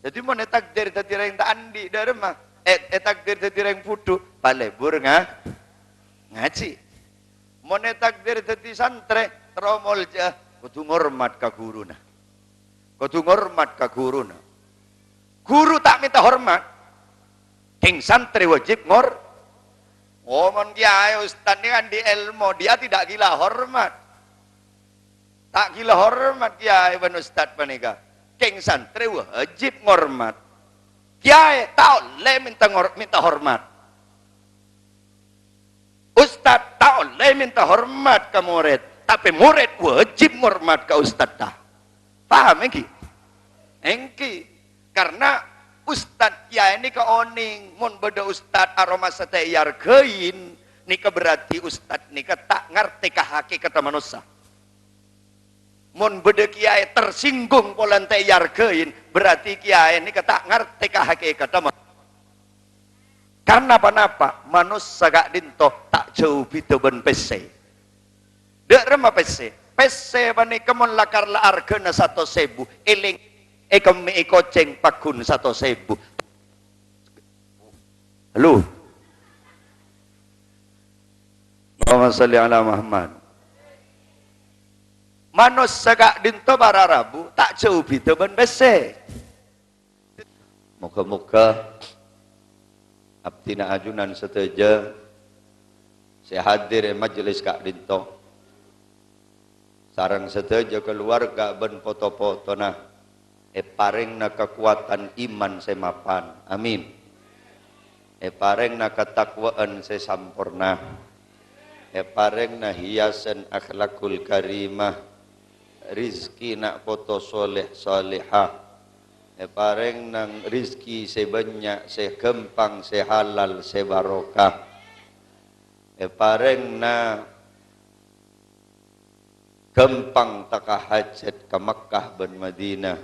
Dhâddhi, mon ètakdir dhâddhi rèng ta' andi' dhâremma, è-, ètakdir dhâddhi rèng budhu, palebur nga-, ngajhi. Mon ètakdir dhâddhi santrè, terro molja, kodhu ngormat ka ghuruna. Kodhu ngormat ka ghuruna. Ghuru ta' mènta hormat, kèng santrè wajib ngor-, oh, mon kiyaè ustad nèka andi' èlmo, dia tidak gila hormat. Ta' gila hormat kiyaè bân ustad panèka. Kèng santrè wajib ngormat. Kiyaè ta' ollè mènta ngor-, mènta hormat. Ustad ta' ollè mènta hormat ka morèd, tapè morèd wajib ngormat ka ustadda. Paham, èngghi? Èngghi. Karna ustad kiyaè nèka onèng, mon bâdâ ustad aromasa ta' èarghâi, nèka berarti ustad nèka ta' ngartè ka hakèkatta manossa. Mon bâdâ kiyaè tersinggung polana ta' èarghâi, berarti kiyaè nèka ta' ngartè ka hakèkatta ma-, Karna ponapa? Manossa ka'dinto ta' jhâu bhidhâ bân pèssè. Dhâ' remma pèssè? Pèssè panèka mon lakar la arghâna satos èbu, èlèng èkemmè'è kocèng pagghun satos èbu. Halo? Allahumma shalli ala Muhammad. Manossa ka'dinto para rabu ta' jhâu bhidhâ bân pèssè. Moghâ-moghâ abdhina ajunan sadhâjâ sè hadir è majelis ka'dinto, sareng sadhâjâ kaluwarga bân poto-potona èparèngna kakowadhân iman sè mapan. Amin. Èparèngna katakwaan sè samporna. Èparèngna hiyasan akhlakul karimah. Rizki na' poto soleh soleha. Èparèngna rizki sè bânnya', sè ghâmpang, sè halal, sè barokah. Èparèngna ghâmpang tekka hajat ka Makkah bân Madinah.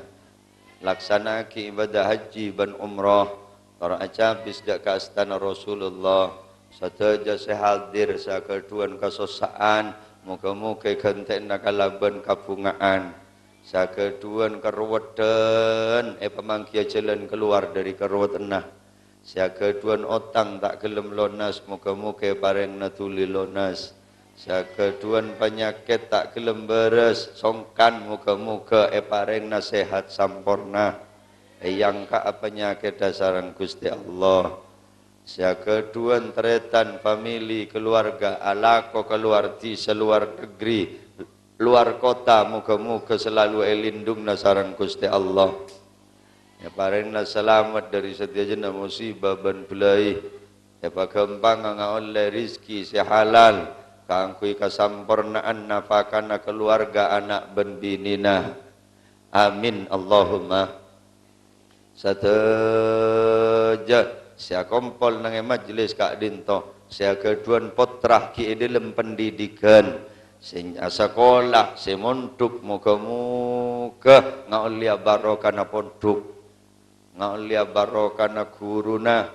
Laksana'aghi ibadah haji bân umrah, tor acabis dhâ' ka astana Rasulullah. Sadhâjâ sè hadir sè aghâdhuwân kasossa'an, moghâ-moghâ èghântè'ana kalabân kabhunga'an. Sè aghâdhuwân karoweddhân, èpamangghiyâ jhâlân kalowar dhâri karoweddhânna. Sè aghâdhuwân otang ta' ghellem lonas, moghâ-moghâ èparèngana dhuli lonas. Sè aghâdhuwân panyakèt ta' ghellem bârâs, songkan moghâ-moghâ èparèngana sehat samporna. Èyangka'a panyakèddhâ sareng Ghustè Allah. Sè aghâdhuwân tarètan, famili, kaluwarga, alako kalowar dhisa, lowar negri, lowar kota, moghâ-moghâ selalu èlindhungana sareng Ghustè Allah. Èparèngana salamet dhâri sadhâjâna musibah bân bâlâi. Èpaghâmpanga ngaollè rizki sè halal kaangghuy kasamporna'an nafakana kaluwarga ana' bân binèna. Amin, Allahumma. Sadhâjâ sè akompol neng è majlis ka'dinto, sè aghâdhuwân pottra ghi' è dhâlem pendidikan, sè asakola, sè mondhuk, moghâ-moghâ ngaollèya barokana pondhuk, ngaollèya barokana ghuruna,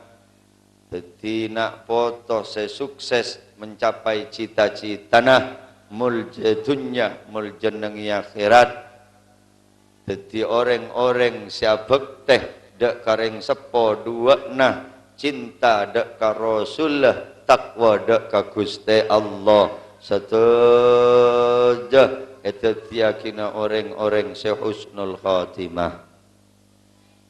dhâddhi na' poto sè sukses mencapai cita-citana, molja è dhunnya, molja neng è akhèrat. Dhâddhi orèng-orèng sè abhâktè dhâ' ka rèng seppo dhuwâ'na, cinta dhâ' ka Rasulullah, taqwa dhâ' ka Ghustè Allah. Sadhâjâ èdhâddhiyâghina orèng-orèng sè husnul khatimah.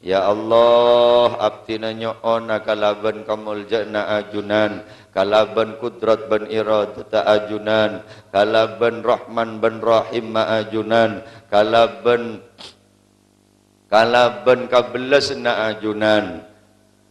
Ya Allah, abdhina nyo'ona kalabân kamoljâ'ânna ajunan, kalabân kudrat bân iradatta ajunan, kalabân Rahman bân Rahimma ajunan, kalabân, kalabân kabellasânna ajunan,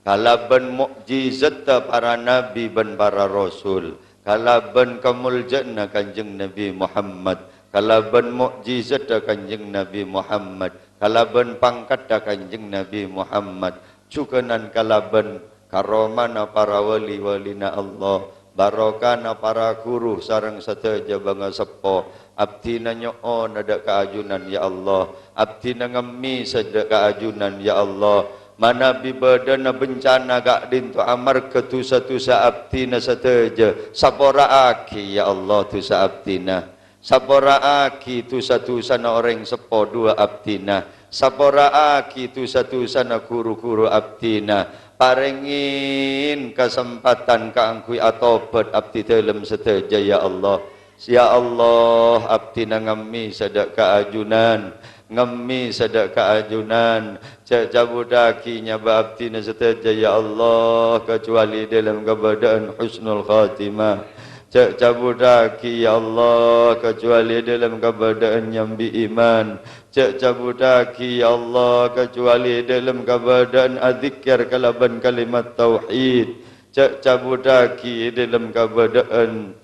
kalabân mo'jizatta para nabi bân para rasul, kalabân kamoljâ'ânna Kanjeng Nabi Muhammad, kalabân mo'jizatta Kanjeng Nabi Muhammad, kalabân pangkatta Kanjeng Nabi Muhammad, jhughânan kalabân karomana para wali-walina Allah, barokana para ghuru sareng sadhâjâ bângaseppo. Abdhina nyo'ona dhâ' ka ajunan, ya Allah. Abdhina ngemmè sadhâjâ ka ajunan, ya Allah. Manabi bâdâna bencana ka'dinto amarghâ dhusa-dhusa abdhina sadhâjâ, sapora'aghi, ya Allah, dhusa abdhina. Sapora'aghi dhusa-dhusana orèng seppo dhuwâ' abdhina. Sapora'aghi dhusa-dhusana ghuru-ghuru abdhina. Parèngè kasempadhân kaangghuy atobhât abdhi dhâlem sadhâjâ, ya Allah. Ya Allah, abdhina ngemmè sadhâjâ ka ajunan. Ngemmè sadhâjâ ka ajunan. Jhâ' cabudhâghi nyabâ abdhina sadhâjâ, ya Allah, kajhâbhâli dhâlem kabâdâ'ân husnul khatimah. Jhâ' cabudhâghi, ya Allah, kajhâbhâli dhâlem kabâdâ'ân nyambi iman. Jhâ' cabudhâghi, ya Allah, kajhâbhâli dhâlem kabâdâ'ân adzikkèr kalabân kalimat tauhid. Jhâ' cabudhâghi dhâlem kabâdâ'ân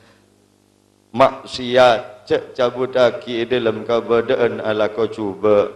ma'siyat, jhâ' cabudhâghi è dhâlem kabâdâ'ân alako jhubâ',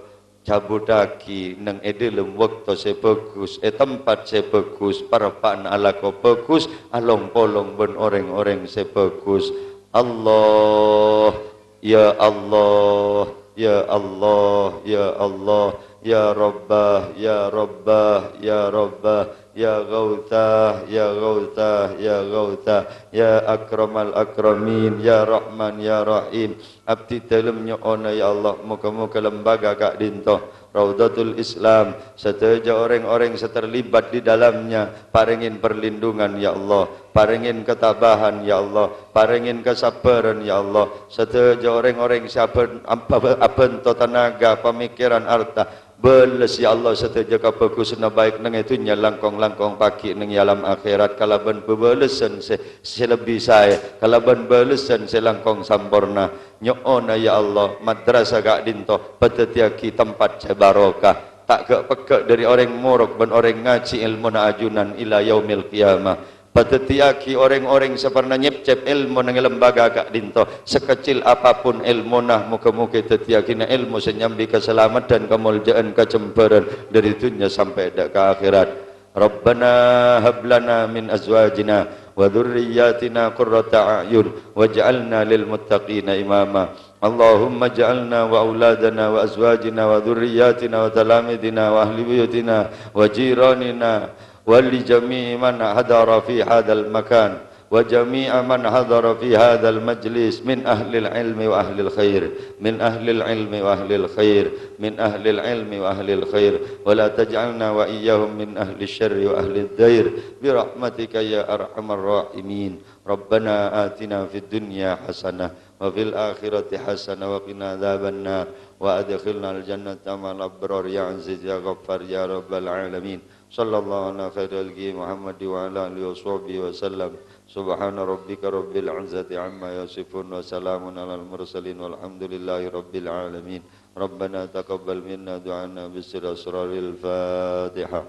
cabudhâghi neng è dhâlem bâkto sè bhâghus, è tempat sè bhâghus, parappa'na alako bhâghus, along-polong bân orèng-orèng sè bhâghus. Allah, ya Allah, ya Allah, ya Allah, ya Rabbah, ya Rabbah, ya Rabbah. Ya Ghautsa, ya Ghautsa, ya Ghautsa, ya Akramal Akramin, ya Rahman, ya Rahim. Abdhi dhâlem nyo'ona, ya Allah, moghâ-moghâ lembaga ka'dinto, Raudhatul Islam, sadhâjâ orèng-orèng sè terlibat di dalamnya, parèngè perlindungan, ya Allah, parèngè ketabahan, ya Allah, parèngè kesabaran, ya Allah, sadhâjâ orèng-orèng sè aban-, ab-, ab-, abhânto tenaga, pamikiran, arta, Bâles, ya Allah, sadhâjâ kabhâghusânna baik neng è dhunnya langkong-langkong pagghi' neng è alam akhèrat kalabân bâbâlessan sè, sè lebbi saè, kalabân bâlessan sè langkong samporna. Nyo'ona, ya Allah, madrasah ka'dinto padhâddhiyâghi tempat sè barokah. Ta' ghâ'-pegghâ' dhâri orèng morok bân orèng ngajhi èlmona ajunan ila yaumil qiyamah. Padhâddhiyâghi orèng-orèng sè parna nyepcep èlmo neng lembaga ka'dinto, sakecil apapun èlmona, moghâ-moghâ èdhâddhiyâghina èlmo sè nyambi kasalameddhân, kamoljâ'ân, kajembhârân dhâri dhunnya sampè' dâ' ka akhèrat. Rabbana hab lana min azwajina wa dzurriyyatina qurrata a'yun waj'alna lil muttaqina imama. Allahumma ij'alna wa auladana wa azwajina wa dzurriyyatina wa talamidina wa ahli buyutina wa jiranina wa li jami'i man hadara fi hadzal makan, wa jami'a man hadara fi hadzal majlis min ahlil ilmi wa ahlil khair, min ahlil ilmi wa ahlil khair, min ahlil ilmi wa ahlil khair, wa la taj'alna wa iyyahum min ahli syarri wa ahli dair, bi rahmatika ya arhamar rahimin. Rabbana atina fid dunya hasanah wa fil akhirati hasanah wa qina adzabannar, wa adkhilnal jannata ma'al abrar ya aziz ya ghaffar ya rabbal alamin. Sallallahu ala khairi khalqihi Muhammad wa ala alihi wa sahbihi wa sallam. Subhana rabbika rabbil izzati amma yasifun wa salamun alal mursalin walhamdulillahi rabbil alamin. Rabbana taqabbal minna du'ana bi sirri asraril Fatihah.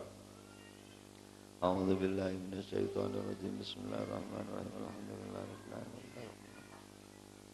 A'udzu billahi minasy syaithanir rajim. Bismillahirrahmanirrahim. Alhamdulillahi rabbil alamin.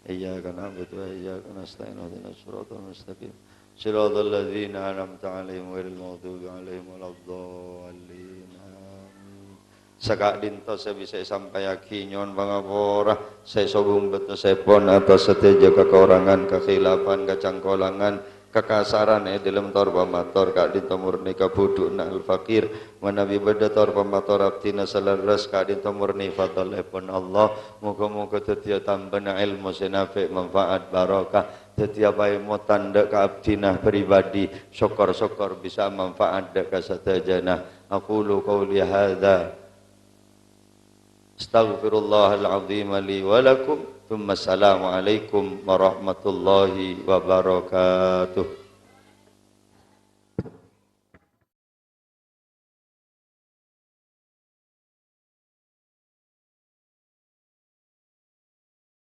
Iyyaka na'budu wa iyyaka nasta'in. Ihdinas siratal mustaqim. Siratal ladzina an'amta 'alaihim ghairil maghdubi 'alaihim waladdallin. Amin. Saka'dhinto sè bisa èsampayaghi, nyo'on pangapora sè sobung bâktosèpon atas sadhâjâ kakorangan, kakhilafan, kacangkolangan, kakasaran è dhâlem tor pamator, ka'dhinto murni kabhudhu'ânna al-faqir. Manabi bâdâ tor pamator abdhina sè lerres, ka'dhinto murni fadlèpon Allah. Moghâ-moghâ dhâddhiyâ tambâna èlmo sè nafè', manfaat, barokah. Dhâddhiyâ paèmotan dâ' ka abdhina pribadi, sokor-sokor bisa manfaat dâ' ka sadhâjâna. Aqulu qouli hadza. Astaghfirullahal azim li wa lakum. Tsumma assalamualaikum warahmatullahi wabarakatuh.